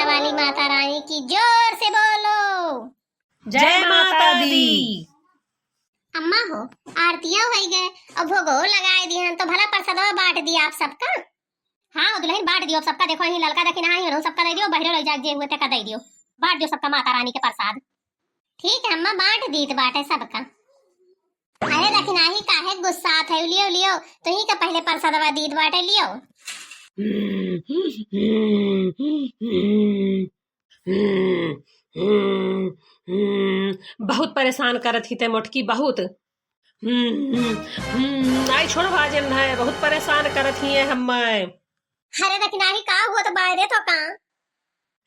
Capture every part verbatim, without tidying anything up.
वाली माता रानी की जोर से बोलो। जय माता दी। अम्मा हो, आरतिया होइ गए और भोगो लगाए दिहन, तो भला प्रसादवा बांट दिया आप सबका। हाँ, दुल्हन बांट दियो सबका, देखो यही ललका दखिनहा ही, सबका दे दियो, बहिरो लइ जाके जे हुए तेका दे दियो, बांट दियो सबका माता रानी के प्रसाद। ठीक है अम्मा, बांट दीत बाटे सबका। अरे दखिनही काहे गुस्सात है, लियो लियो, तुही का पहले प्रसादवा दीत बाटे, लियो। बहुत परेशान करत ही ते मोटकी, बहुत। आई छोड़ भाजन है, बहुत परेशान करत ही है हम्मे। अरे दखिनही का हुआ तो बाय रे तो का?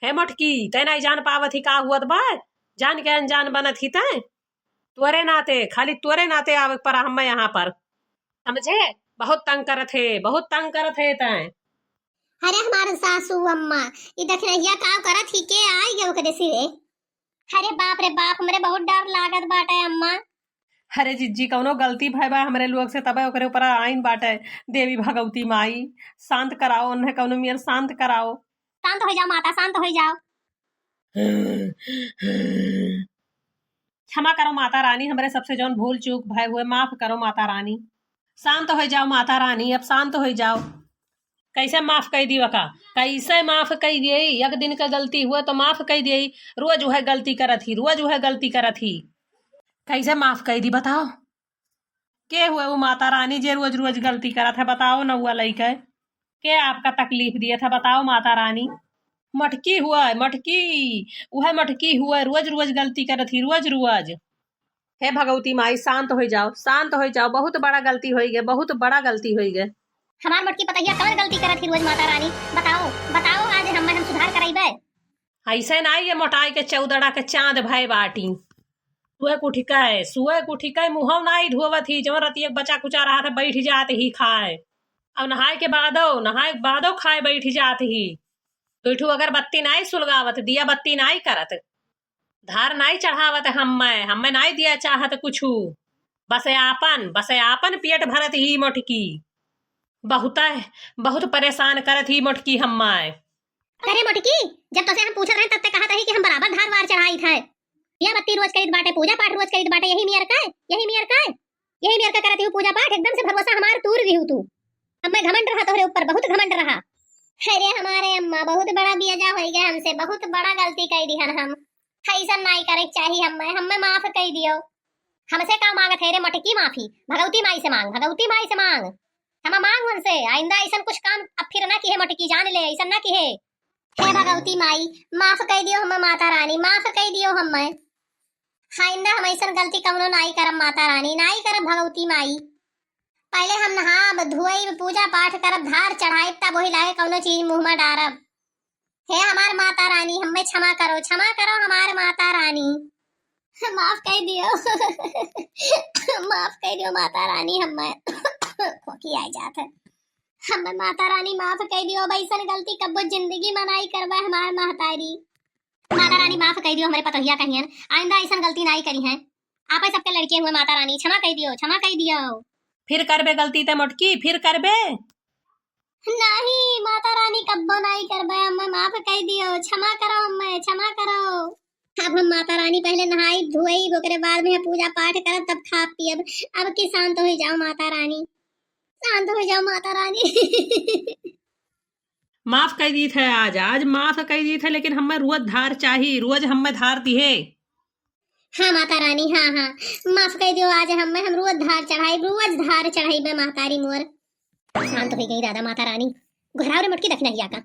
हे मोटकी, तै नाई जान पावत ही का हुआ तो बाय, जान के अनजान बनत ही तै। तोरे नाते, खाली तोरे नाते आवे के परा हम्मे यहाँ पर, समझे? बहुत तंग करत है, बहुत तंग करत है तै। अरे हमार सासू अम्मा, ई दखिनहिया का करत ही, के आई गए ओकरे सिरे? अरे बाप रे बाप, हमरे बहुत डर लागत बाटे अम्मा। अरे जिज्जी, कौनो गलती भय बा हमरे लोग से, तबे ओकरे ऊपर आइन बाटे। देवी भगवती माई, शांत कराओ उन्हें, कौनो मेर शांत कराओ। शांत हो जाओ माता, शांत हो जाओ। क्षमा करो माता रानी, हमरे सबसे जौन भूल चूक भय हुए, माफ करो माता रानी। शांत हो जाओ माता रानी, अब शांत हो जाओ। कैसे माफ कइ दियो का? कैसे माफ कइ दिए? एक दिन का गलती हुए तो माफ कइ दिए, रोज वह गलती करत ही, रोज वह गलती करत ही। कैसे माफ कइ दी बताओ? के हुए वो माता रानी जे रोज रोज गलती करत है, बताओ न हुआ लइके? के आपका तकलीफ दिए था, बताओ माता रानी? मटकी हुआ, मटकी, वह मटकी हुआ, रोज रोज गलती करत ही, रोज रोज। हे भगवती माई, शांत हो जाओ, शांत हो जाओ, बहुत बड़ा गलती होइ गए, बहुत बड़ा गलती होइ गए। हमार मोटकी पतहिया कवन गलती करत ही रोज माता रानी? बताओ, बताओ, आज हम्मे हम सुधार करइबे। ऐसे नाई ये मोटाई के चौदड़ा के चांद भय बाटी। सुए के उठिके, सुए के उठिके मुँहौ नाई धोवत ही, जवन रतिया के बचा कुचा रहा था, बैठ जात ही खाए। अब नहाए के बादो, नहाए के बादो खाए बैठ जात ही। दुइ ठू अगरबत्ती नाई सुलगावत, दिया बत्ती नाई करत, धार नाई चढ़ावत हम्मे, हम्मे नाई दिया चाहत कुछु। बस आपन, बस आपन पेट भरत ही मोटकी। बहुत, बहुत परेशान करत ही मोटकी हम्मे। अरे मोटकी, जब तोसे हम पूछत रहे तब ते कहत रही कि हम बराबर धार वार चढ़ाइत है। दिया बत्ती रोज करीत बाटे, पूजा पाठ रोज करीत बाटे, यही मियर का, यही मियर का, यही मियर का करत ही पूजा पाठ, एकदम से भरोसा हमार तूर दिहू तू। हम्मे घमंड रहा तोहरे ऊपर, बहुत घमंड रहा। अरे हमारे अम्मा, बहुत बड़ा बेजा होइ गया हमसे, बहुत बड़ा गलती कइ दिहन हम। ऐसन नाई करे के चाही हम्मे, हम्मे माफ कइ दियो। हमसे का मांगत है रे मोटकी माफी? भगवती माई से मांग, भगवती माई से मांग, क्षमा मांग उनसे। आइंदा ऐसन कुछ काम अब फिर ना किहे मोटकी, जान ले, ऐसन ना किहे। हे भगवती माई, माफ कइ दियो हम्मे माता रानी, माफ कइ दियो हम्मे। आइंदा हम ऐसन गलती कवनो नाई करब माता रानी, नाई करब भगवती माई। पहले हम नहाब, धोइब, पूजा पाठ करब, धार चढ़ाइब, तब वही लागे कौनो चीज मुँह में डारब। हे हमार माता रानी, हमें क्षमा करो, क्षमा करो हमार माता रानी। माफ कइ दियो। माफ कइ दियो माता रानी, हमें खोखी आ जात है। हमें माता रानी माफ कइ दियो, अब ऐसन गलती कब्बो जिंदगी में नाई करबे हमार महतारी। माता रानी माफ कइ दियो हमरे पतोहिया कहियन, आइंदा ऐसन गलती नाई करिहैं। आपे सबके लड़के हुए माता रानी, क्षमा कइ दियो, क्षमा कइ दियो। फिर करबे गलती ते मोटकी, फिर करबे? नहीं माता रानी, कब्बो नाई करबे, हमें माफ कइ दियो, क्षमा करो, हमें क्षमा करो। अब हम माता रानी पहले नहाई धोई, ओकरे बाद में पूजा पाठ करब, तब खाब पियब। अब की शांत होइ जाओ माता रानी, शांत होइ जाओ माता रानी। माफ कइ दीत है आज, आज माफ कइ दीत है, लेकिन हमें रोज धार चाही, रोज हमें धार दिहे। हाँ माता रानी, हाँ, हाँ, माफ कइ दियो आज हमें, हम रोज धार चढ़ाई, रोज धार चढ़ाई बे महतारी मोर। शांत होइ गई दादा माता रानी। घुराओ रे मोटकी दखिनहिया का।